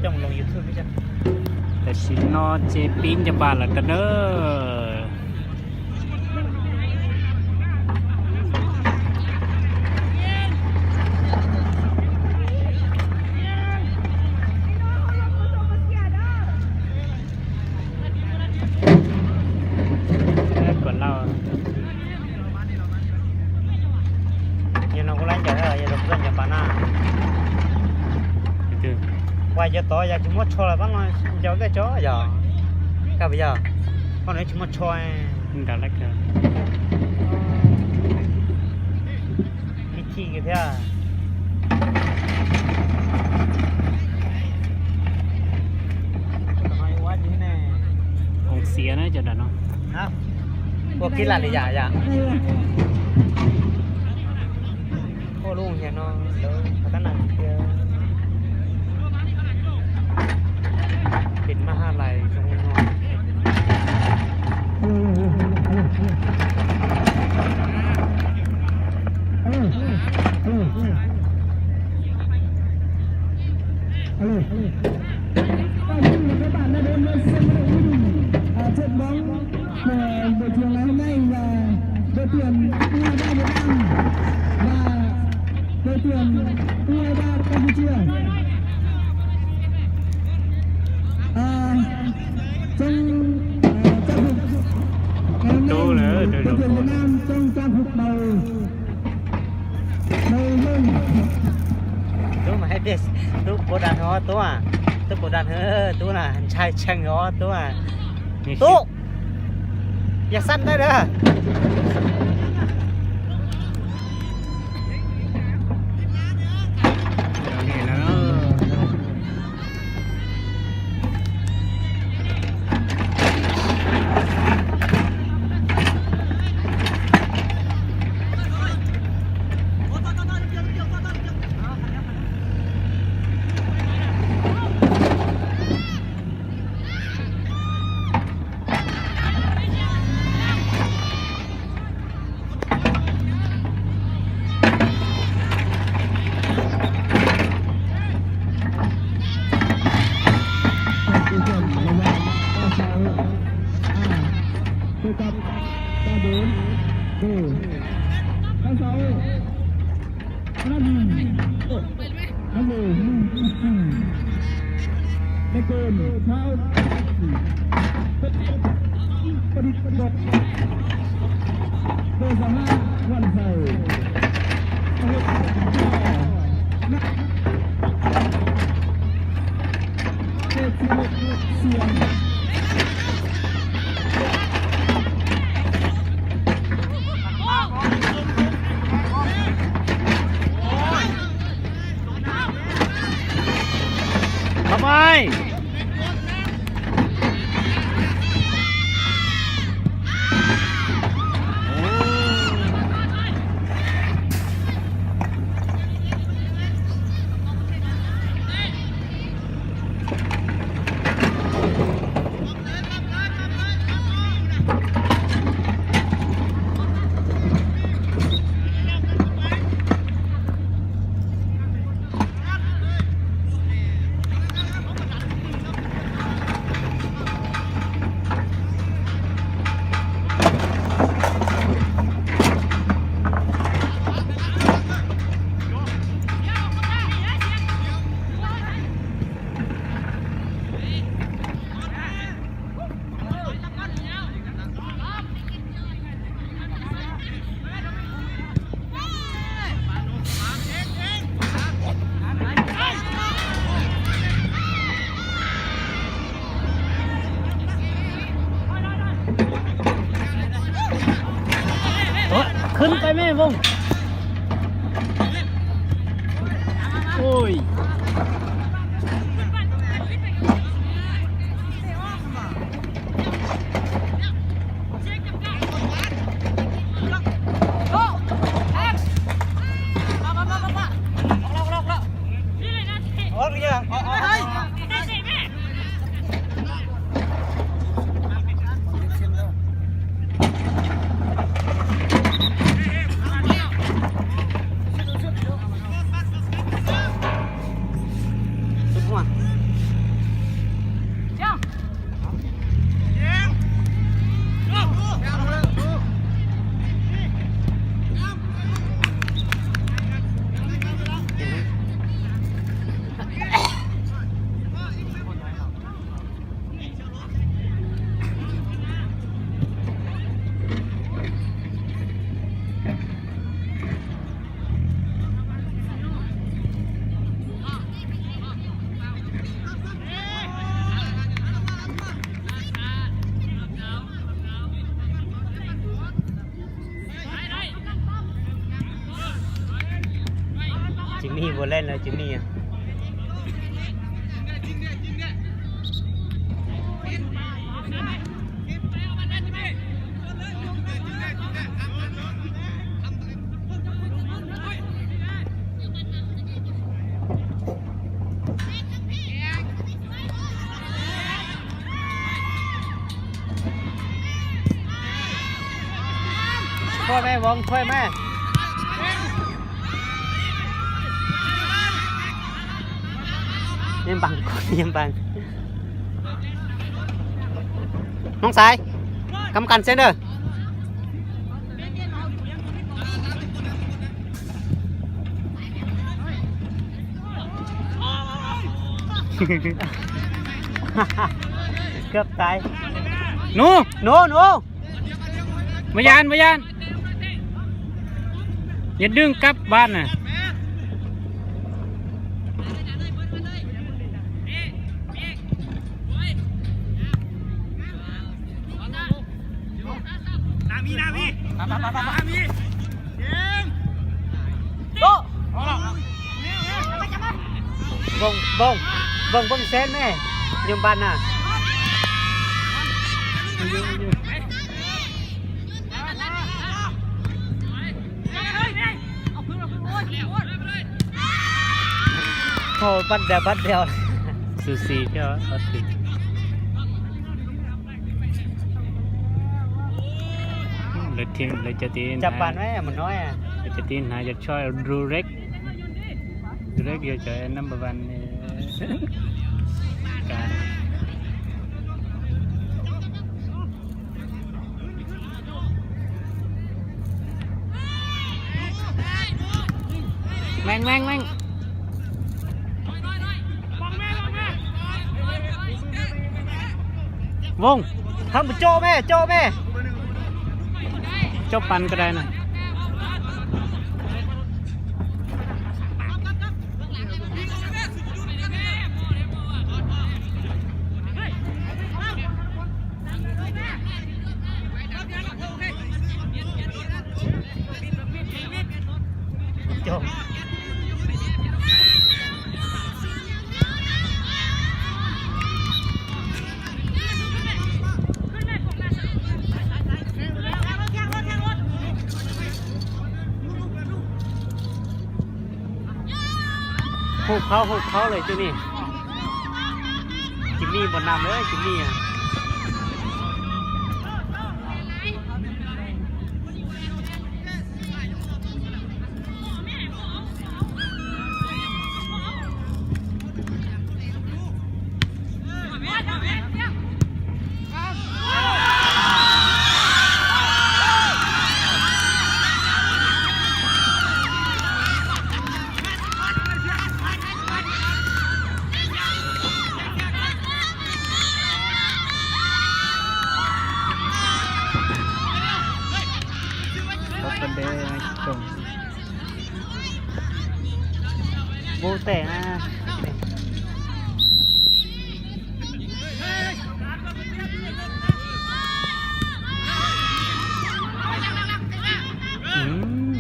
ລົງຢູທູບ ແຕ່ຊິນອນເຈປີ້ງຈະບາດລະກັນເດີ. ເອີ ກວນເຫຼົ້າ ຍານອກກຳລັງໃຈເອີ ຍານອກເພື່ອນຈະປານາ ວ່າຈະຕໍ່ຢາກຈະໝົດຊ່ອຍບ້າງໜ້ອຍ ເຈົ້າກໍຈໍຢາກກັບຢາກ ເພາະໜ້ອຍຈະໝົດຊ່ອຍ ມັນກໍແລກເກີນ. ພິທີກັນເທື່ອ ຂອງເສຍນະເຈົ້າດາເນາະ ຮະ ພວກກິນຫຼານເລີຍ ຢ່າ ຢ່າ ໂອ້ ໂຮງຮຽນເນາະ ເດີ ພັດທະນາເທື່ອ ເປັນມະຫາໄລ ໂຕແລ້ວ ໂຕແລ້ວ ໂຕແລ້ວ ໂຕມາໃຫ້ເດສ ໂຕກົດດັນເຮົາ ໂຕ ໂຕກົດດັນເຮົາ ໂຕນະ ໃຊ້ແຊງເຮົາ ໂຕ ໂຕ ຢ່າສັ່ນໄດ້ເດີ. ເຂົ້າໄປ. ໂອ້ຍ ຂຶ້ນໄປແມ່ວົງ ໂອ້ຍ. ໂ ມີບໍ່ແລ່ນແລ້ວຈິມມີອະ. ຊ່ວຍແມ່ ວອງ ຊ່ວຍແມ່. ຍັງບັງ ຍັງບັງ. ນ້ອງສາຍ ກຳມະການເຊັນເດີ. ເກືອບຕາຍ. ໜູ ໜູ ໜູ ບໍ່ຢ້ານ ບໍ່ຢ້ານ ຢ່າດຶງກັບບາດນະ. ໜ້າມີ ໜ້າມີ ໜ້າມີ ເກັ່ງ ໂຕະ ເບິ່ງ ເບິ່ງ ເບິ່ງ ເບິ່ງເຊນແມ່ ຍົມບັນນະ. ໂອ້ ບັດດຽວ ບັດດຽວ ສູສີເຈົ້າ ເອົາຕິດ. ເລີຍທີມ ເລີຍຈະຕີນ ຈັບບານໄວ້ ມັນນ້ອຍອະ ເລີຍຈະຕີນຫາຈາກຊ່ອຍດູເລັກ ດູເລັກຢູ່ຈາກນຳບາບານ ການ ແມ່ງ ແມ່ງ ແມ່ງ ວົງ ທຳໂຈ້ແມ່ ໂຈ້ແມ່ ໂຈ້ປັ່ນກໍໄດ້ນະ. ໂຫບເຂົາ ໂຫບເຂົາເລີຍຈຸນີ້ ຈິມມີບໍ່ນຳເລີຍ ຈິມມີອະ. ໂອ້ ແຕກນະ. ອືມ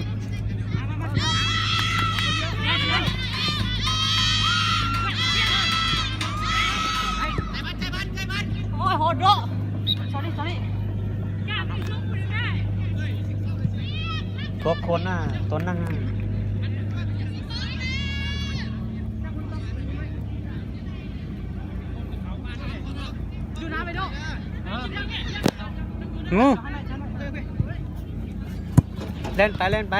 ໂອ້ຍ ໂຫດເນາະ. ສອຣີ ສອຣີ ພວກຄົນນະ ຕົນນັ້ນນະ. ຢູ່ນະໄປໂດ. ງູ ແລ່ນໄປ ແລ່ນໄປ.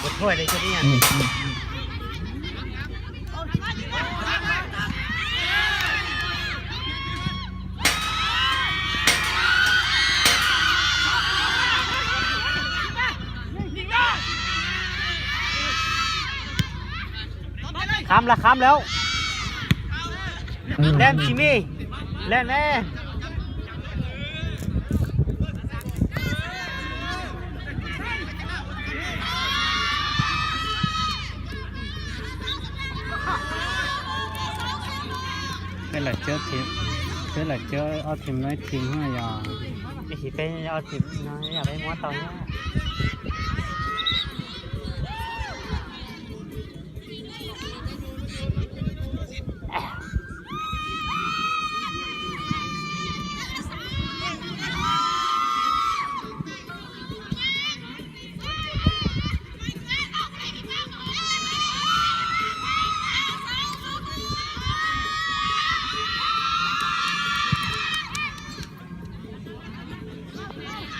ບໍ່ຖ້ວຍເລີຍ ເຈົ້ານີ້. ອືມ ອືມ ອືມ. ຂ້າມລະ ຂ້າມແລ້ວ. ແລ່ນ ຈິມມີ ແລ່ນແນ່. ເວລາເຈີທີມ ເວລາເຈີເອົາທີມນ້ອຍທີມເຮົາຢ່າ ໄປເອົາທີມນ້ອຍ ຢ່າໄປມົວຕໍ່ເນາະ.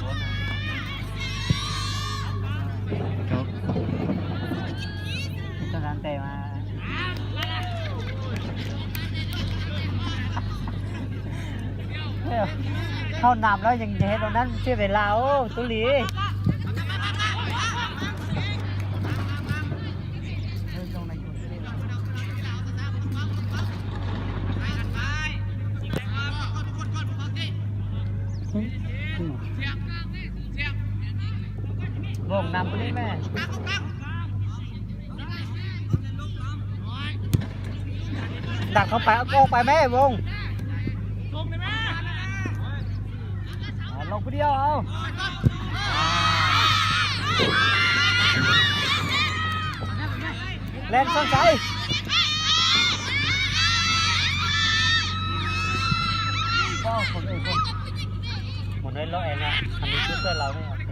ໂດນ ຕົວນັ້ນແຕ່ມາ ເຮົານຳແລ້ວຍັງຈະເຮັດແນວນັ້ນ ເສຍເວລາ. ໂອ້ ຕຸລີ. ວົງນຳຜູ້ນີ້ແມ່ ດັນເຂົ້າໄປ ເອົາໂກໄປແມ່ ວົງ. ອ່າ ລົງຜູ້ດຽວເອົາ ແລ່ນສົນໃຈ ບໍ່ຄົນອື່ນຄົນ ໝົດເລີຍເນາະ ແອນນະ ອັນນີ້ຄືເພື່ອນລາວນີ້ ໂອເຄ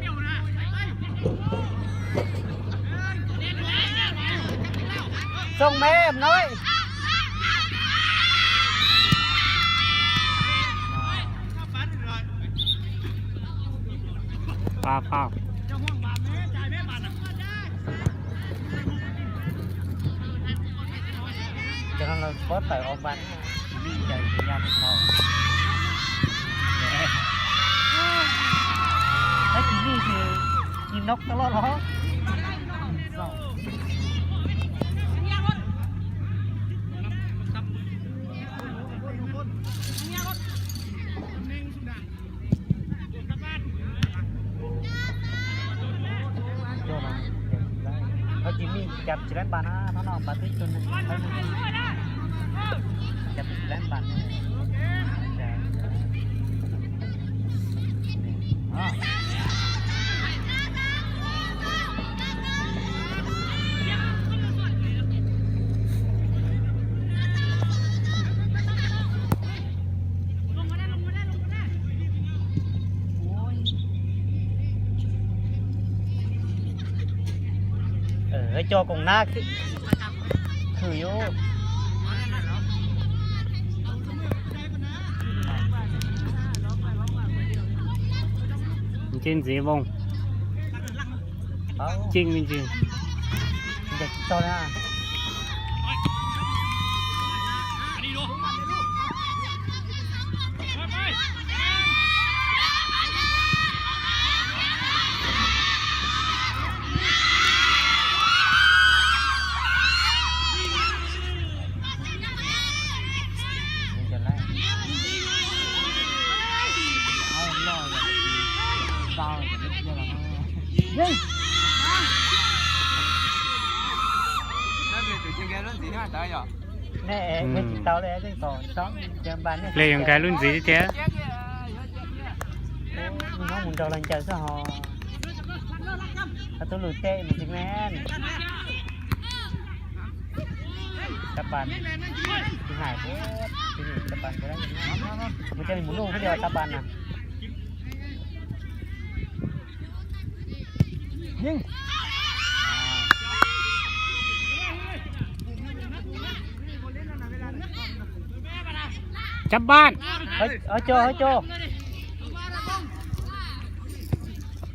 ສົ່ງແມ່ນ້ອຍ. ຟ້າວ ຟ້າວ ຈະນຳລາວບໍ່ໄປອອກບ້ານ ມີໃຈຊິຢ້ານເຂົາ ແລ້ວທີນີ້ຄືຍິງນົກຕະຫຼອດເນາະ. ເຂົາຈິມມີຈັບຊິແລ່ນບານນະ ທາງນອກບາດຕິດຕົວໜຶ່ງ ຈັບຊິແລ່ນບານ ເອີ ໃຫ້ຈໍກອງໜ້າຄື ຄືຢູ່ ຈິງຊິວົງ. ເອົ້າ ຈິງ ຈິງ ຈິງ ເດັກໂຕນະ ແມ່ ເຮັດກິນເຕົາແລ້ວຈັ່ງສອງ ສອງເດືອນບາດນີ້ ເລຍຂອງກາຍລຸ້ນສີແທ້ ໂອ້ຍ ນ້ອງໝູນດອກລັງຈາກສະຫໍ ປະຕູລູກເຕະມັນຊິແມ່ນ ຕະປານຊິຫາຍໂພດ ທີ່ນີ້ຕະປານບໍ່ໄດ້ ມັນຈະມີໝູລູກຜູ້ດຽວຕະປານນະ ຍິງ ຈັບບ້ານ ເຮີ້ຍ ເອົາໂຈ ເອົາໂຈ.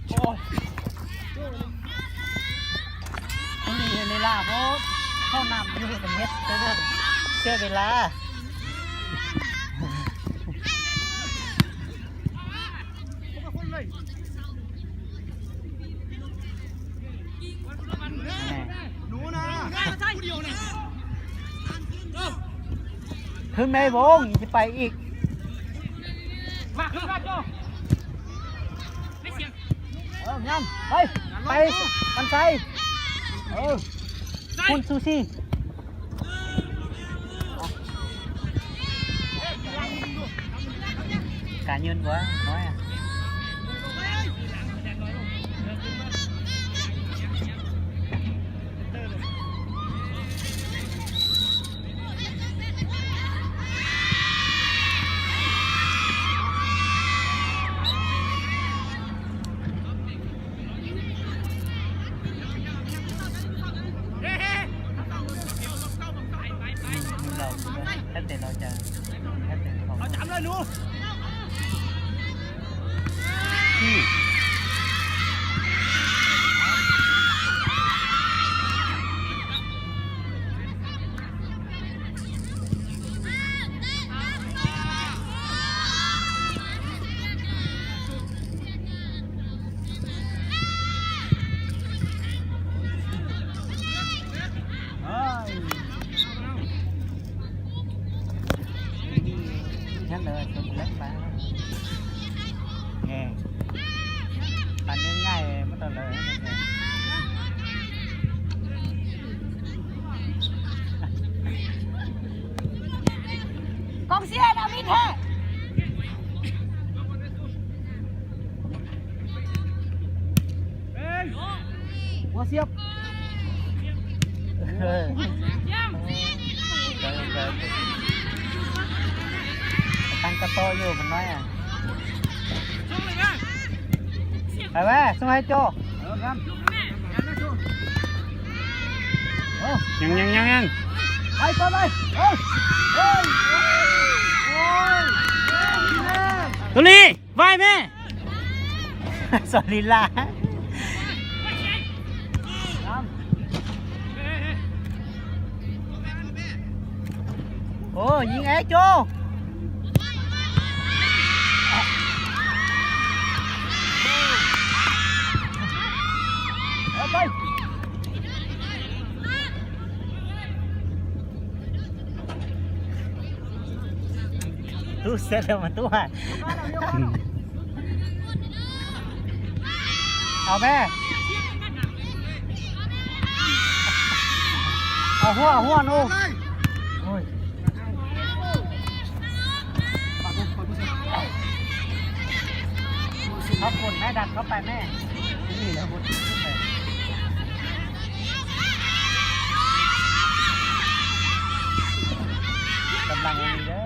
ໂອ້ຍ ນີ້ເວລາເຂົາ ເຂົານຳຢູ່ເຮັດເຮັດເດີ ເສຍເວລາ ແມ່ ຂຶ້ນແມ່ວົງ ຊິໄປອີກ ເອີ ງາມ ໄປ ໄປ ກັນໄຊ ເອີ ຄຸນຊູຊີ ການຍືນບໍ່ ນ້ອຍ ເອົາຈາມເລີຍໜູ. ກອງເຊຍນະ ມີແທ້. ຫົວສຽບ ເອີ ຕັ້ງກະໂຕຢູ່ ມັນນ້ອຍອະ ໄປແວ່ ສົ່ງໃຫ້ໂຈ ເອີ ງາມ ເອີ ຍັງ ຍັງ ຍັງ ຍັງ ໄປ ໄປ ໄປ ເອີ ເອີ ໂອ້ຍ ໂອ້ຍ ໂອ້ຍ ຕຸລີ ໄວແມ່ ສອນລີລາ ໂອ້ ຍິງເອກໂຈ ເອົາໄປ. ຕູ້ເສັດແລ້ວມາຕູ້ໃຫ້ ເອົາແມ່ ເອົາຫົວ ເອົາຫົວໜູ ໂອ້ຍ ເອົາຄົນແມ່ ດັນເຂົ້າໄປແມ່ ນີ້ແຫຼະ ກຳລັງດີເດີ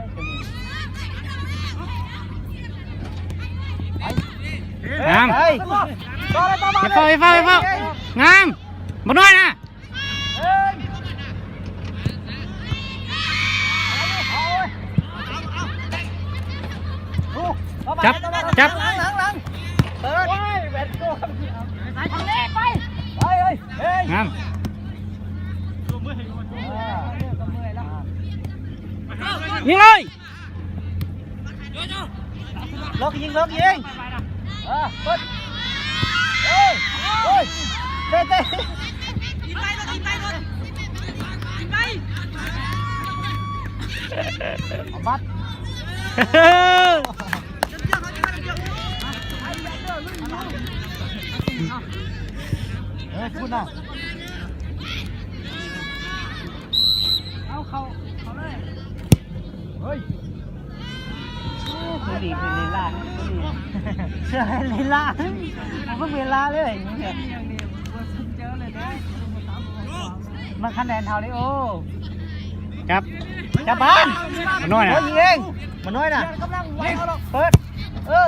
ງາມ ເອີຍ ເອີຍ ເອີຍ ງາມ ບໍ່ນ້ອຍນະ. ຈັບ ຈັບ ງາມ ຍິງເລີຍ. ລັອກຍິງ ລັອກຍິງ ເອີ ເປີດ ເອີ ໂອ້ຍ ເຕະ ເຕະ ຍິງໄປ ຍິງໄປ ຍິງໄປ ເອົາບັດ ເອີ ພຸ້ນນະ ເອົາເຂົ້າ ເຂົ້າເລີຍ ເຮີ້ຍ. ໂອ້ ຜູ້ນີ້ເປັນລີລາ ຜູ້ນີ້ເຊື່ອລີລາ ເບິ່ງເວລາເລີຍ ມາຄະແນນເຮົາເດ້. ໂອ້ ຈັບ ຈັບບານ ມານ້ອຍນະ ໂອ້ຍ ຍິງເອງ ມານ້ອຍນະ ຍິງ ເປີດ ເອີ.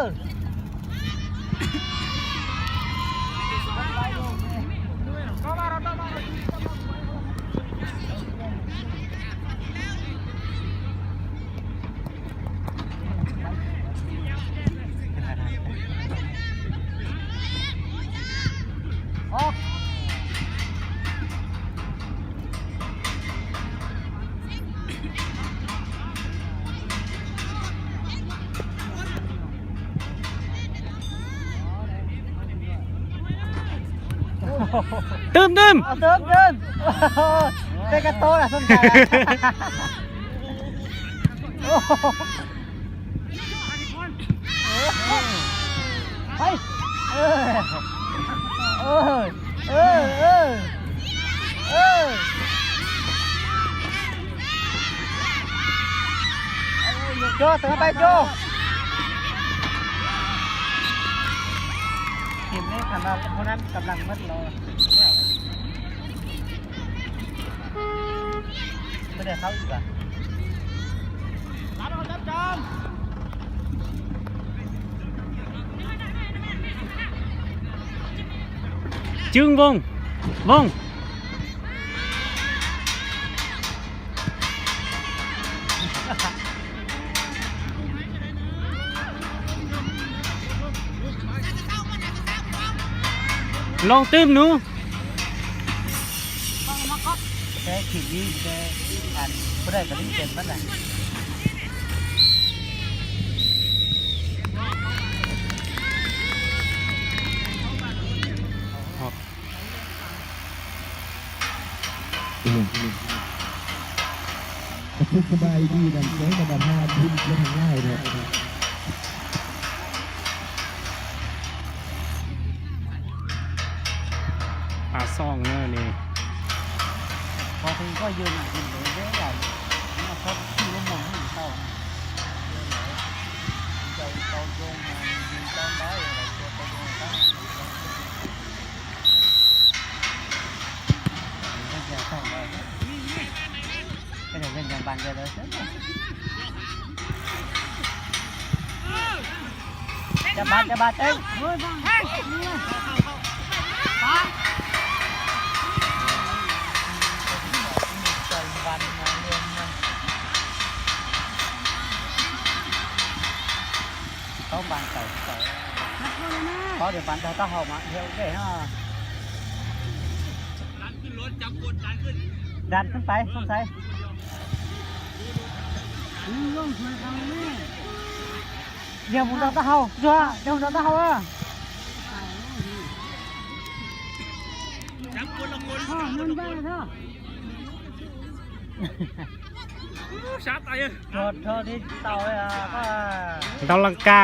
ຕື່ມ ຕື່ມ ເອົາ ຕື່ມ ຕື່ມ ແຕ່ກະໂຕລະສົນໃຈລະ ໂອ້ ໄປ ເອີ ເອີ ເອີ ເອີ ເອີ ໂຈ ເຕີມໄປໂຈ ເຫັນໄດ້ຄັນວ່າຜູ້ນັ້ນກຳລັງໝົດລໍ ບໍ່ໄດ້ເຂົ້າອີກວ່າ ຈຶ່ງ ວົງ ວົງ. ລອງຕື່ມດູ ແຕ່ຄລິບນີ້ແຕ່ອັນຜູ້ໃດກະຫຼິ້ນເປັນໝົດແຫຼະ. ສະບາຍດີນຳໃຈບັນດາທ່ານຜູ້ຊົມທັງຫຼາຍເນາະ. ປາສອງເນີນີ້ ພໍເຖິງກໍຢືນ ຢືນເລີຍເດ້ ມາພໍທີ່ລົມມົນໃຫ້ເຂົາ ເຈົ້າເອົາໂຍງມາ ຢືນຕ້ອງໄດ້ ເຈົ້າເອົາໂຍງມາ ເຈົ້າເອົາໂຍງມາ. ຈັບບານ ຈັບບານ ເອີຍ ເຂົ້າບານເຂົາ ເຂົາ ເຂົາ ດຽວບານດາວຕາເຮົາມາແຖວເດ້ເນາະ ດັນຂຶ້ນລົດ ຈັບກົດ ດັນຂຶ້ນ ດັນຂຶ້ນໄປ ສົມໄຊ ດຽວໝູດາວຕາເຮົາ ດຽວໝູດາວຕາເຮົາ ເອີ ຈັບຄົນລະຄົນ ຊາດຕາຍເອີຍ ໂທດ ໂທດທີ່ເຕົາເອີຍ ດາວລັງກາ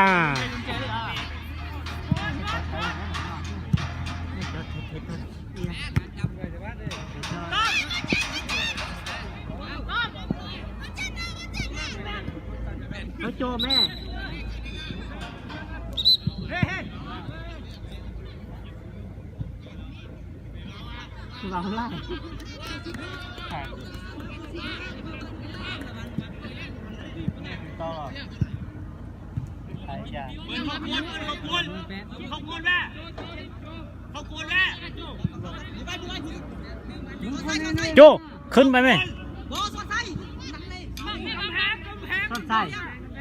ເຮົາໂຈແມ່ ເຮົ ເຮົ ເວົ້າຫຼາຍ ຕໍ່ ໄປຈ້າ ເປີດຂອບຄຸນ ເປີດຂອບຄຸນ ຂອບຄຸນແມ່ ຂອບຄຸນແມ່ ໂຈ ຂຶ້ນໄປແມ່ ສົນໄຊ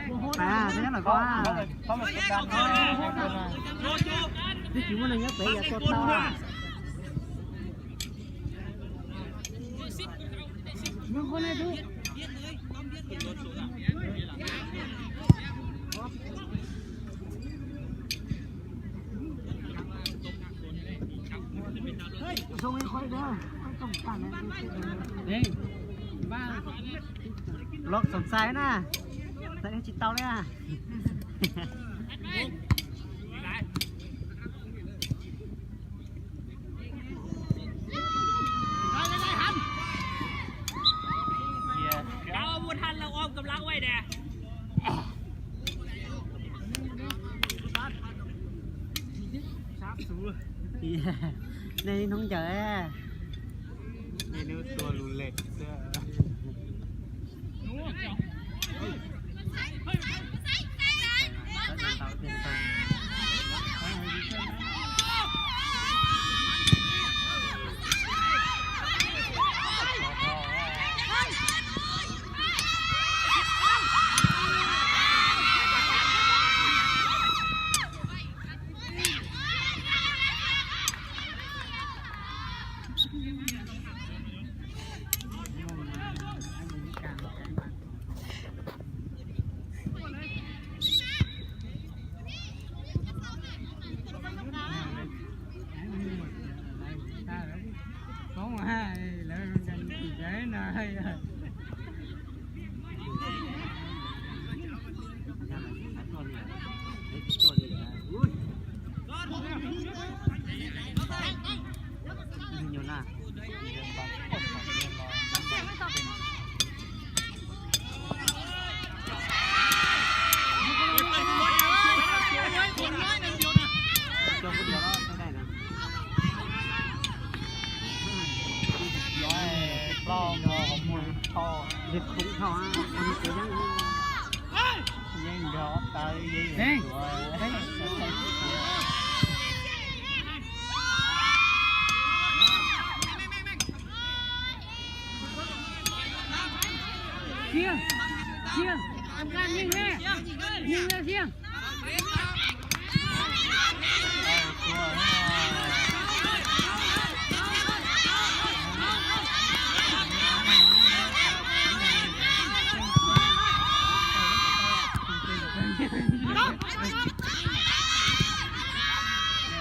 ໄປຫາ ໄປຫາ ໄປຫາ ໄປຫາ ໄປຫາ ໄປຫາ ໄປຫາ ໄປຫາ ໄປຫາ ໄປຫາ ໄປຫາ ໄປຫາ ໄປຫາ ໄປຫາ ສົ່ງໃຫ້ຂ້ອຍເດີ ຂ້ອຍຕ້ອງການໃຫ້ເຂົາເຮັດເດີ ເດ້ງ ບ້າ ລັອກສົມຊາຍນະ ໃສ່ໃຫ້ຈິດເຕົາເລີຍນະ. ເອົາບໍ່ທັນແລ້ວ ອ້ອມກຳລັງໄວ້ແດ່ ໃນນ້ອງເຈີ ໃນນູຕົວລຸເລັກເດີ.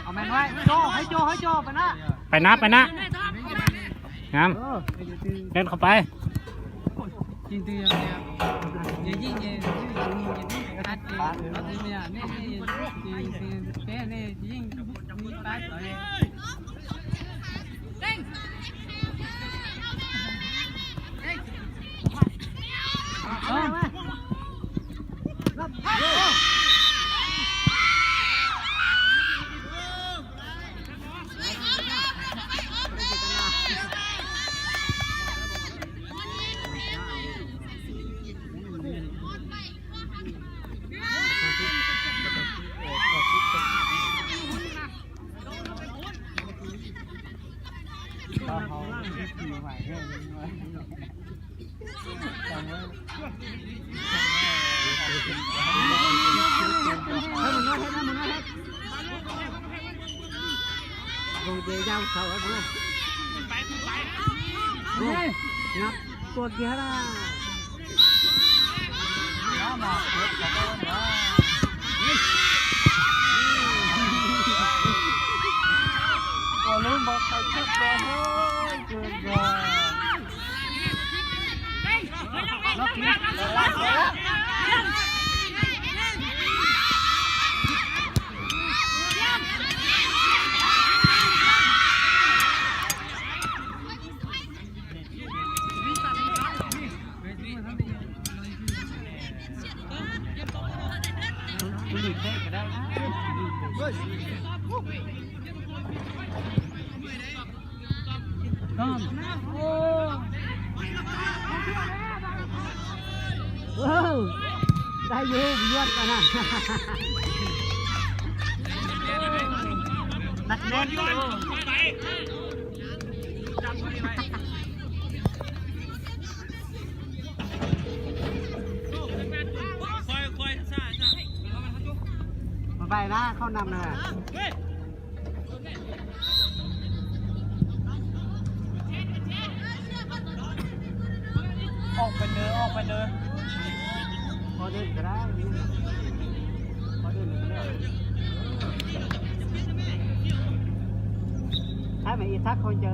ເອົາແມ່ນໄວ້ ໂຈ ໃຫ້ໂຈ ໃຫ້ໂຈ ໄປນະ ໄປນະ ໄປນະ ງາມ ເອີ ເດີນເຂົ້າໄປ ຍິງຕື່ມ ຢ່າຍິງ ຢ່າຍິງ ຕັດເອງ ຕັດເອງ ນີ້ ນີ້ ນີ້ ນີ້ ນີ້ ຍິງ ມີປາດ ໂດນເຈຍາວເຂົ້າແລ້ວນະ ໄປໄປ ໂອ້ຍ ງັບຕົວເກີຍລະ ໂອ້ ລືມບອກເຂົາເຈັບແລ້ວ ໂອ້ຍ ເກີນກວ່າ. ໂອ້ ໄດ້ຢູ່ ຍວດກັນນະ ໜັກແໜ້ນຢູ່. ໄປນະ ເຂົ້ານຳນະ ອອກໄປເດີ ອອກໄປເດີ ພໍເດີນກໍໄດ້ ພໍເດີນກໍໄດ້ ຖ້າແມ່ນອີທັກຄົນເຈີ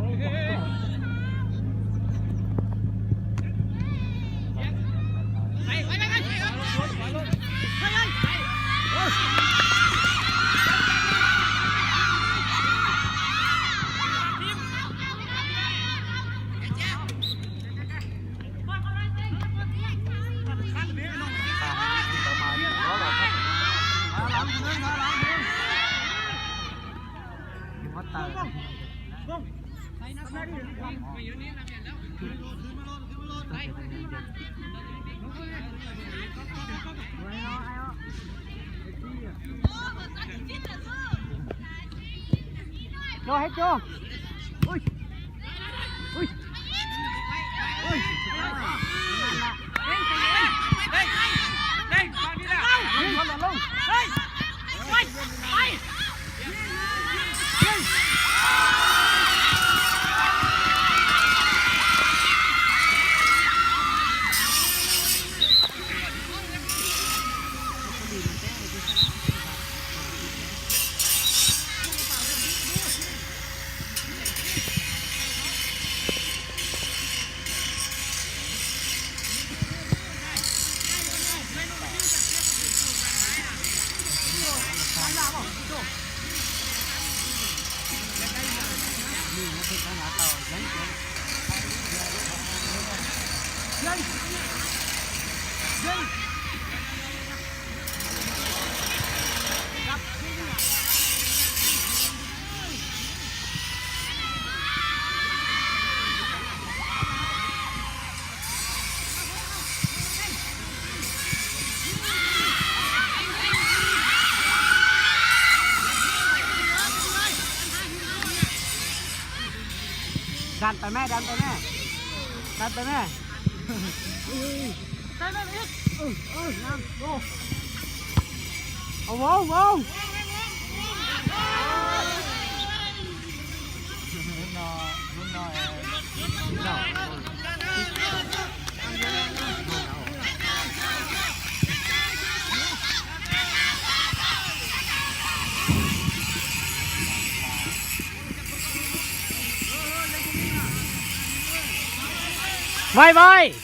ໂຈ ໃຫ້ໂຈ ອຸ້ຍ ອຸ້ຍ ອຸ້ຍ ນັ້ນລະ ເຮີ້ຍ ເຮີ້ຍ ເຮີ້ຍ ເຮີ້ຍ ເຮີ້ຍ ເຮີ້ຍ ເຮີ້ຍ ເຮີ້ຍ ເຮີ້ຍ ດັນໄປແມ່ ດັນໄປແມ່ ດັນໄປແມ່ ໄປແມ່ອີກ ເອີ ເອີ ງາມ ໂອ້ ເອົາ ເອົາ ເອົາ. ໄວໆ.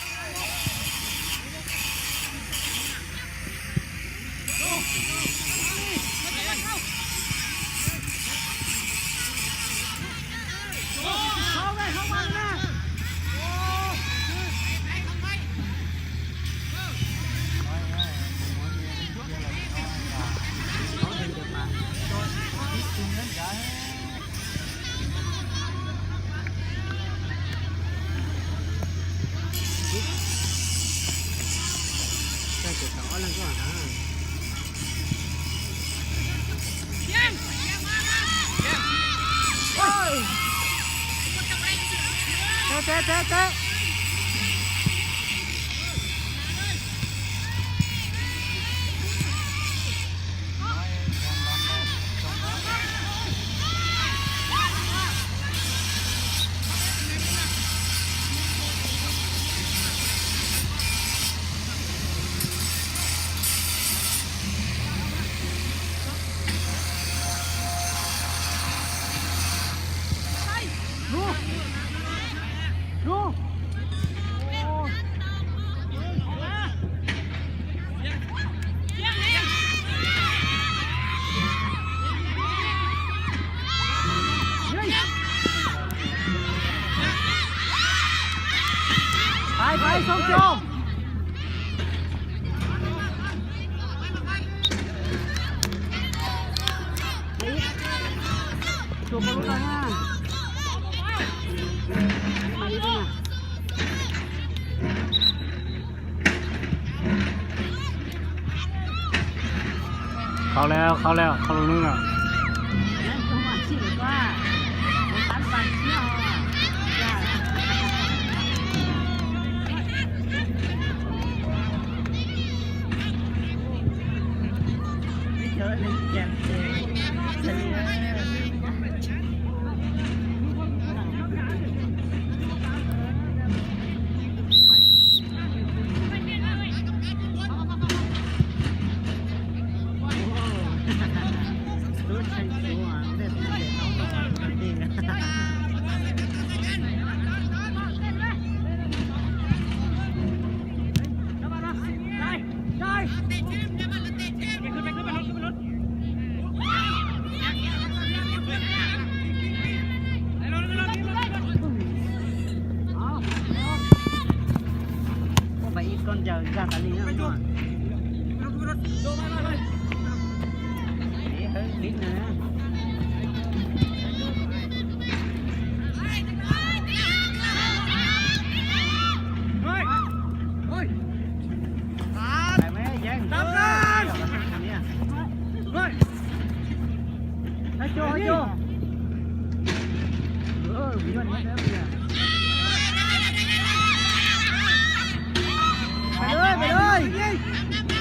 ເຕະ ເຕະ ເຕະ ເຕະ. ດູ ໄປ ໄປ ສົ່ງໂຈ ໄປອີກ ໂຈ ບໍ່ລົງມາ ມາອີກ ມາ ເຂົ້າແລ້ວ ເຂົ້າແລ້ວ ເຂົ້າລູກໜຶ່ງແລ້ວ. ໄປອີກກ່ອນ ເຈົ້າ ຢ່າຕາລີນະ. ໄປເລີຍ ໄປເລີຍ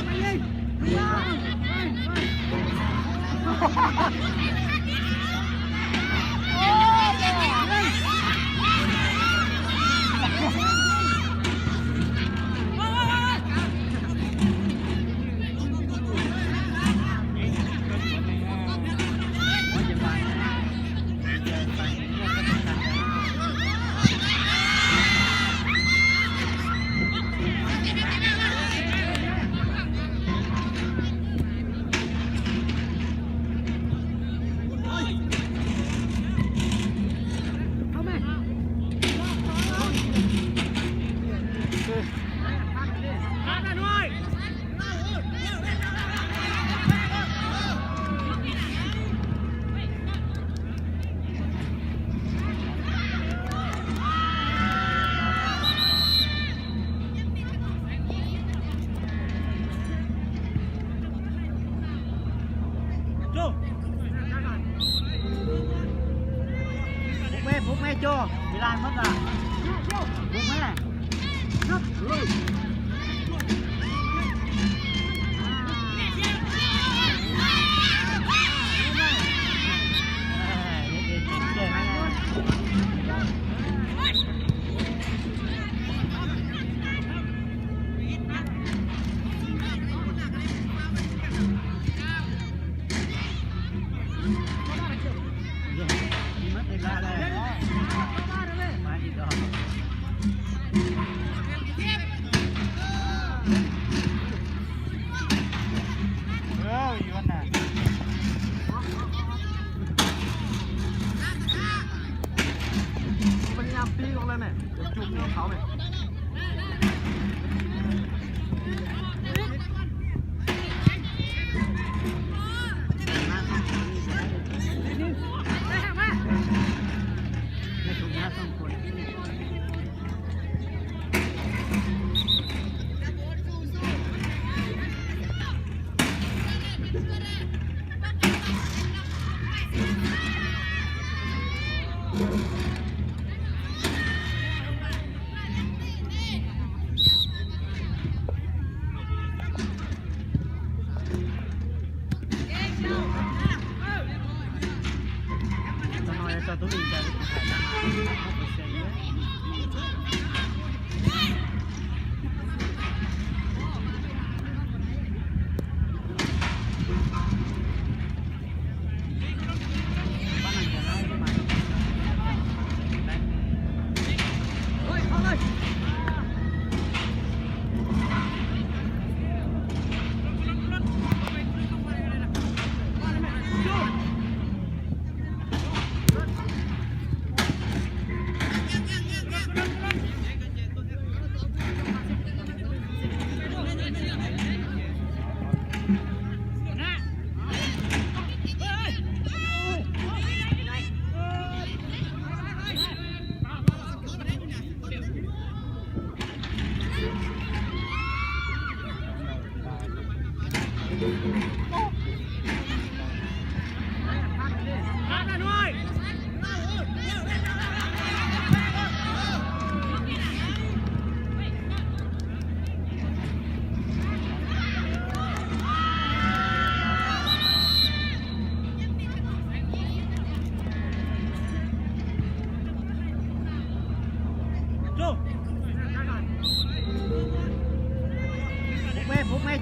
ໄປເລີຍ. ໂຈ້ ບຸກແມ່ ບຸກແມ່ໂຈ້ ເວລາໝົດລະ ບຸກແມ່. ພະຍາຍາມປີກອອກແລ້ວແມ່ ຈຸກເຂົ້າແມ່. ໄດ້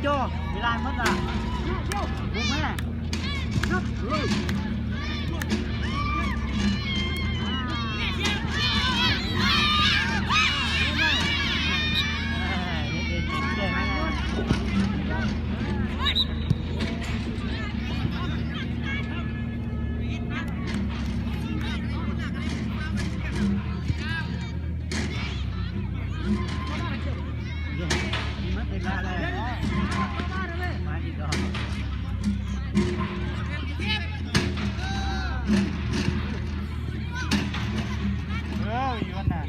ໂຈ້ ເວລາໝົດລະ ບຸກມາ ເອີ ເອີ ຢູ່ຫັ້ນນະ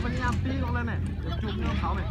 ພະຍາຍາມຕີອອກເລີຍແມ່ ຈຸກເງິນເຂົາແມ່.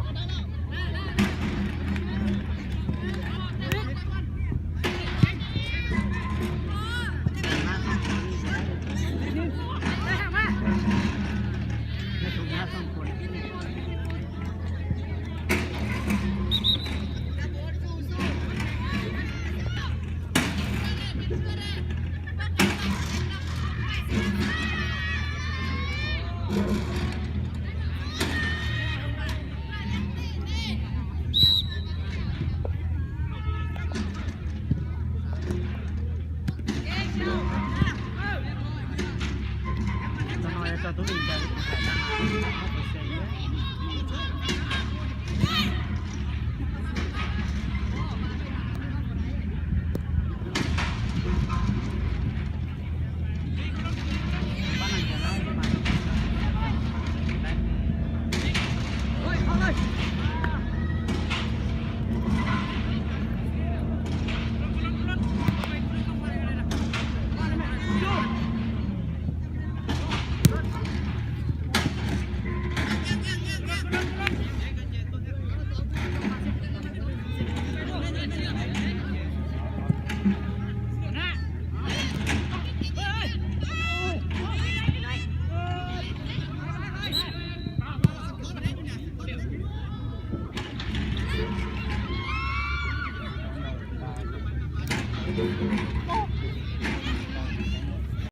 ໂອ້